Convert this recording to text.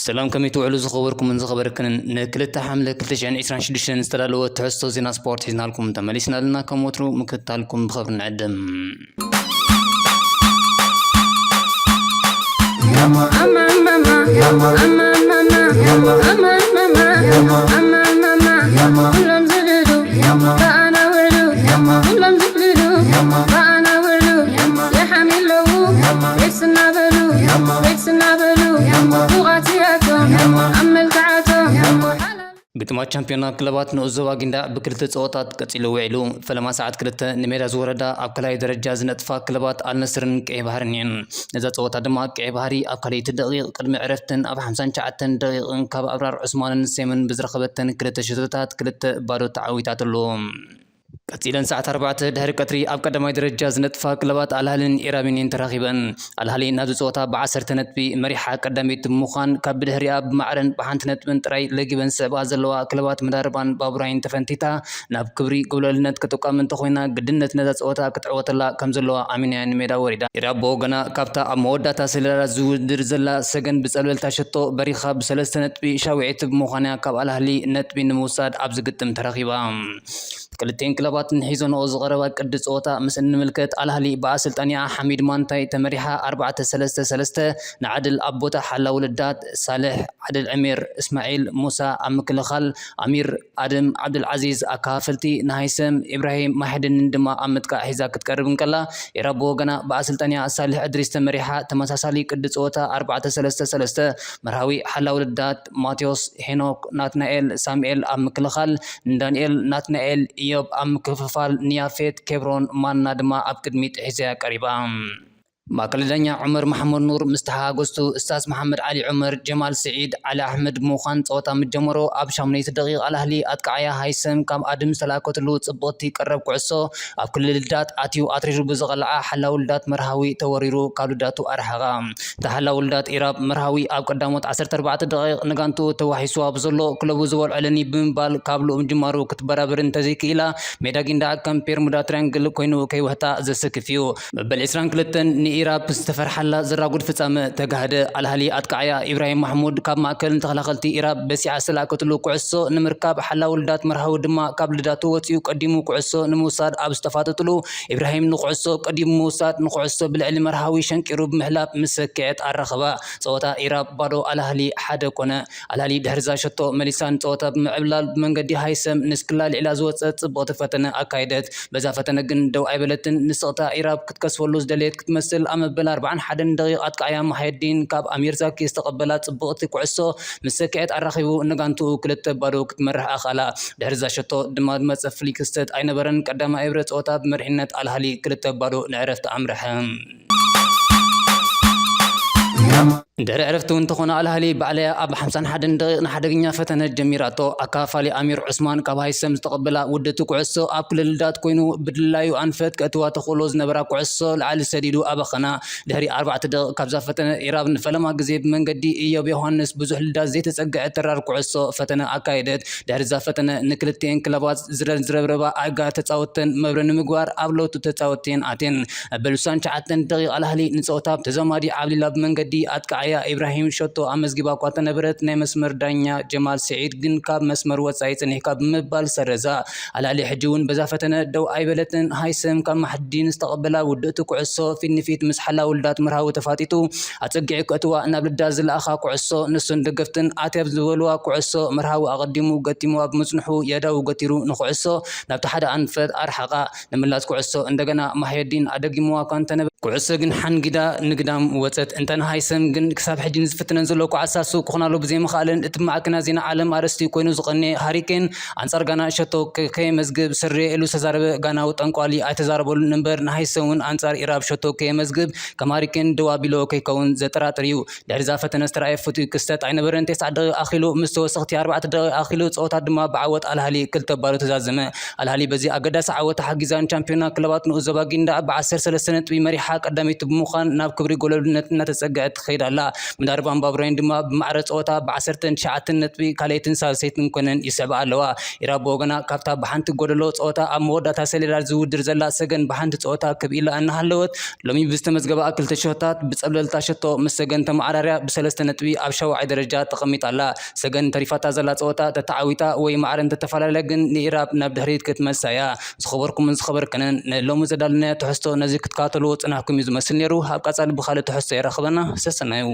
ሰላም፣ ከመይ ትውዕሉ ዝኸበርኩምን ዝኸበርክንን? ንክልተ ሓምለ ክልተ ሽሕን ዕስራን ሽዱሽተን ዝተዳለወ ትሕዝቶ ዜና ስፖርት ሒዝናልኩም ተመሊስና ኣለና። ከም ወትሩ ምክትታልኩም ብኸብሪ ንዕድም። ግጥማት ቻምፒዮና ክለባት ንኡስ ዞባ ጊንዳዕ ብክልተ ጸወታት ቀጺሉ ውዒሉ። ፈለማ ሰዓት ክልተ ንሜዳ ዝወረዳ ኣብ ካልኣይ ደረጃ ዝነጥፋ ክለባት ኣልነስርን ቀይ ባህርን እየን። ነዛ ጸወታ ድማ ቀይ ባህሪ ኣብ ካልኣይቲ ደቂቕ ቅድሚ ዕረፍትን ኣብ ሓምሳን ትሽዓተን ደቂቕን ካብ ኣብራር ዑስማንን ሴምን ብዝረኸበተን ክልተ ሸቶታት ክልተ ባዶ ተዓዊታትሉ። ቀጺለን ሰዓት ኣርባዕተ ድሕሪ ቀትሪ ኣብ ቀዳማይ ደረጃ ዝነጥፋ ክለባት ኣልሃልን ኢራብን እየን ተራኺበን። ኣልሃሊ ናብዚ ጸወታ ብዓሰርተ ነጥቢ መሪሓ ቀዳመይቲ ብምዃን፣ ካብ ብድሕሪኣ ብማዕረን ብሓንቲ ነጥብን ጥራይ ለጊበን ዝስዕባ ዘለዋ ክለባት መዳርባን ባቡራይን ተፈንቲታ ናብ ክብሪ ጎብለልነት ክትቋም እንተኾይና፣ ግድነት ነዛ ጸወታ ክትዕወተላ ከም ዘለዋ ኣሚና እያ ንሜዳ ወሪዳ። ኢራብ ብወገና ካብታ ኣብ መወዳእታ ሰሌዳ ዝውድድር ዘላ ሰገን ብጸብለልታ ሸቶ በሪኻ ብሰለስተ ነጥቢ ሻውዒት ብምዃን እያ ካብ ኣልሃሊ ነጥቢ ንምውሳድ ኣብ ዝግጥም ተረኺባ። ክልቲኤን ክለባት ንሒዞንኦ ዝቐረባ ቅዲ ጸወታ ምስ እንምልከት፣ ኣልሃሊ ብኣሰልጣኒኣ ሓሚድ ማንታይ ተመሪሓ ኣርባዕተ ሰለስተ ሰለስተ ንዓድል ኣብ ቦታ ሓላው ልዳት ሳልሕ፣ ዓድል ዕሜር፣ እስማዒል ሙሳ ኣብ ምክልኻል፣ ኣሚር ኣደም፣ ዓብዱልዓዚዝ ኣከፋፈልቲ፣ ንሃይሰም፣ ኢብራሂም ማሕድንን ድማ ኣብ ምጥቃዕ ሒዛ ክትቀርብ እንከላ፣ ኢራብ ብወገና ብኣሰልጣኒኣ ሳልሕ እድሪስ ተመሪሓ ተመሳሳሊ ቅዲ ጸወታ ኣርባዕተ ሰለስተ ሰለስተ መርሃዊ ሓላው ልዳት ማቴዎስ፣ ሄኖክ፣ ናትናኤል፣ ሳሙኤል ኣብ ምክልኻል፣ ንዳንኤል፣ ናትናኤል፣ ኢዮብ ኣብ ምክፍፋል፣ ንያፌት፣ ኬብሮን፣ ማና ድማ ኣብ ቅድሚት ሒዛያ ቀሪባ። ማእከል ዳኛ ዑመር መሓመድ ኑር ምስ ተሓጋገዝቱ እስታዝ መሓመድ ዓሊ ዑመር፣ ጀማል ስዒድ፣ ዓሊ ኣሕመድ ብምዃን ጸወታ ምስ ጀመሮ፣ ኣብ ሻምነይቲ ደቂቕ ኣልኣህሊ ኣጥቃዓያ ሃይሰም ካብ ኣድም ዝተላእከትሉ ጽብቕቲ ቀረብ ኩዕሶ ኣብ ክልል ልዳት ኣትዩ ኣትሪሩ ብዝቐልዓ ሓላው ልዳት መርሃዊ ተወሪሩ ካብ ልዳቱ ኣርሓቓ። እታ ሓላው ልዳት ኢራብ መርሃዊ ኣብ ቀዳሞት ዓሰርተ ኣርባዕተ ደቂቕ ንጋንትኡ ተዋሒስዋ ብዘሎ ክለቡ ዝወልዐለኒ ብምባል ካብ ልኡም ጅማሩ ክትበራብር እንተዘይክኢላ፣ ሜዳ ጊንዳዕ ከም ፔርሙዳ ትሪያንግል ኮይኑ ከይውሕጣ ዘሰክፍ እዩ። መበል ዕስራን ክልተን ንኢራብ ዝተፈርሓላ ዘራጉድ ፍጻመ ተጋህደ። ኣልሃሊ ኣጥቃዓያ ኢብራሂም ማሕሙድ ካብ ማእከልን ተኸላኸልቲ ኢራብ በሲዓ ዝተላእከትሉ ኩዕሶ ንምርካብ ሓላው ልዳት መርሃዊ ድማ ካብ ልዳቱ ወጺኡ ቀዲሙ ኩዕሶ ንምውሳድ ኣብ ዝተፋጠጥሉ፣ ኢብራሂም ንኩዕሶ ቀዲሙ ምውሳድ ንኩዕሶ ብልዕሊ መርሃዊ ሸንቂሩ ብምሕላፍ ምስ ሰክዐት ኣራኸባ። ጸወታ ኢራብ ባዶ ኣልሃሊ ሓደ ኮነ። ኣልሃሊ ድሕሪ እዛ ሸቶ መሊሳ ንጸወታ ብምዕብላል ብመንገዲ ሃይሰም ንስክላ ልዒላ ዝወጸት ጽብቕቲ ፈተነ ኣካየደት። በዛ ፈተነ ግን ደው ኣይበለትን። ንስቕታ ኢራብ ክትከስበሉ ዝደለየት ክትመስል፣ ኣብ መበል ኣርባዓን ሓደን ደቂቕ ኣጥቃዓያ ማሕየዲን ካብ ኣሚር ዛኪ ዝተቐበላ ጽብቕቲ ኩዕሶ ምስ ሰክዐት ኣራኺቡ ንጋንትኡ ክልተ ባዶ ክትመርሕ ኣኽኣላ። ድሕሪ እዛ ሸቶ ድማ ዝመጸ ፍሉይ ክስተት ኣይነበረን። ቀዳማይ እብረ ጸወታ ብመሪሕነት ኣልሃሊ ክልተ ባዶ ንዕረፍቲ ኣምርሐ። ድሕሪ ዕረፍቲ እውን እንተኾነ ኣልሃሊ ባዕለያ ኣብ ሓምሳን ሓደን ደቂቕ ንሓደገኛ ፈተነ ጀሚራቶ። ኣካፋሊ ኣሚር ዑስማን ካብ ሃይሰም ዝተቐበላ ውድእቲ ኩዕሶ ኣብ ክልል ልዳት ኮይኑ ብድላዩ ኣንፈት ከእትዋ ተኽእሎ ዝነበራ ኩዕሶ ላዕሊ ሰዲዱ ኣበኸና። ድሕሪ ኣርባዕተ ደቂቕ ካብዛ ፈተነ ኢራብ ንፈለማ ግዜ ብመንገዲ ኢዮብ ዮሃንስ ብዙሕ ልዳት ዘይተጸግዐ ተራር ኩዕሶ ፈተነ ኣካየደት። ድሕሪ እዛ ፈተነ ንክልቲኤን ክለባት ዝረ-፣ ዝረብረባ ኣጋ ተጻወተን መብረ ንምግባር ኣብ ለውጢ ተጻወትቲየን ኣትየን። መበል ስሳን ትሽዓተን ደቂቕ ኣልኣህሊ ንጸወታ ብተዛማዲ ዓብሊላ ብመንገዲ ኣጥቃዓያ ኢብራሂም ሸቶ ኣመዝጊባ እኳ እንተነበረት፣ ናይ መስመር ዳኛ ጀማል ስዒድ ግን ካብ መስመር ወጻኢ ጸኒሕካ ብምባል ሰረዛ። ኣልኣህሊ ሕጂ እውን በዛ ፈተነ ደው ኣይበለትን። ሃይሰም ካብ ማሕዲን ዝተቐበላ ውድእቲ ኩዕሶ ፊት ንፊት ምስ ሓላው ልዳት መርሃዊ ተፋጢጡ ኣጸጊዑ ከእትዋ ናብ ልዳት ዝለኣኻ ኩዕሶ ንሱን ደገፍትን ኣትያ ዝበልዋ ኩዕሶ መርሃዊ ኣቐዲሙ ገጢምዋ ብምጽንሑ የእዳዉ ገቲሩ ንኩዕሶ ናብቲ ሓደ ኣንፈት ኣርሓቓ። ንምላስ ኩዕሶ እንደገና ማሕየዲን ኣደጊምዋ እኳ እንተነበረ፣ ኩዕሶ ግን ሓንጊዳ ንግዳም ወጸት። እንተ ንሃይሰም ግን ክሳብ ሕጂ ንዝፍትነን ዘሎ ኳዕሳ ስው ክኾናሉ ብዘይምኽኣለን፣ እቲ ብማዕከናት ዜና ዓለም ኣርእስቲ ኮይኑ ዝቐነየ ሃሪኬን ኣንጻር ጋና ሸቶ ከ-፣ ከየመዝግብ ስርየ ኢሉ ዝተዛረበ ጋናዊ ጠንቋሊ ኣይተዛረበሉን እምበር፣ ንሃይሰም እውን ኣንጻር ኢራብ ሸቶ ከየመዝግብ ከም ሃሪኬን ደው ኣቢሎ ከይከውን ዘጠራጥር እዩ። ድሕሪ እዛ ፈተነ ዝተራእየ ፍቱይ ክስተት ኣይነበረን። ተስዓ ደቂቕ ኣኺሉ ምስ ተወሰኽቲ ኣርባዕተ ደቂቕ ኣኺሉ ጸወታ ድማ ብዓወት ኣልሃሊ ክልተ ባዶ ተዛዘመ። ኣልሃሊ በዚ ኣገዳሲ ዓወት ተሓጊዛ ንቻምፒዮና ክለባት ንኡስ ዞባ ጊንዳዕ ብዓሰርተ ሰለስተ ነጥቢ መሪሓ ቀዳመይቲ ብምዃን ናብ ክብሪ ጎለልነት እናተጸግዐት ትኸይድ ኣላ። ምዳርባን ባብሮይን ድማ ብማዕረ ጸወታ ብ19 ነጥቢ ካልኣይትን ሳልሰይትን ኮይነን ይስዕባ ኣለዋ። ኢራብ ብወገና ካብታ ብሓንቲ ጎደሎ ጸወታ ኣብ መወዳእታ ሰሌዳ ዝውድር ዘላ ሰገን ብሓንቲ ጸወታ ክብ ኢላ እናሃለወት ሎሚ ብዝተመዝገባ ክልተ ሸቶታት ብጸብለልታ ሸቶ ምስ ሰገን ተመዓራርያ ብሰለስተ ነጥቢ ኣብ ሻውዓይ ደረጃ ተቐሚጣ ኣላ። ሰገን ተሪፋታ ዘላ ጸወታ ተተዓዊታ ወይ ማዕረ እንተተፈላለያ ግን ንኢራብ ናብ ድሕሪት ክትመልሳ እያ። ዝኸበርኩምን ዝኸበርክንን ንሎሚ ዘዳለናዮ ትሕዝቶ ነዚ ክትከታተልዎ ጽናሕኩም እዩ ዝመስል ነይሩ። ኣብ ቀጻሊ ብኻልእ ትሕዝቶ የራኽበና። ሰሰናዩ።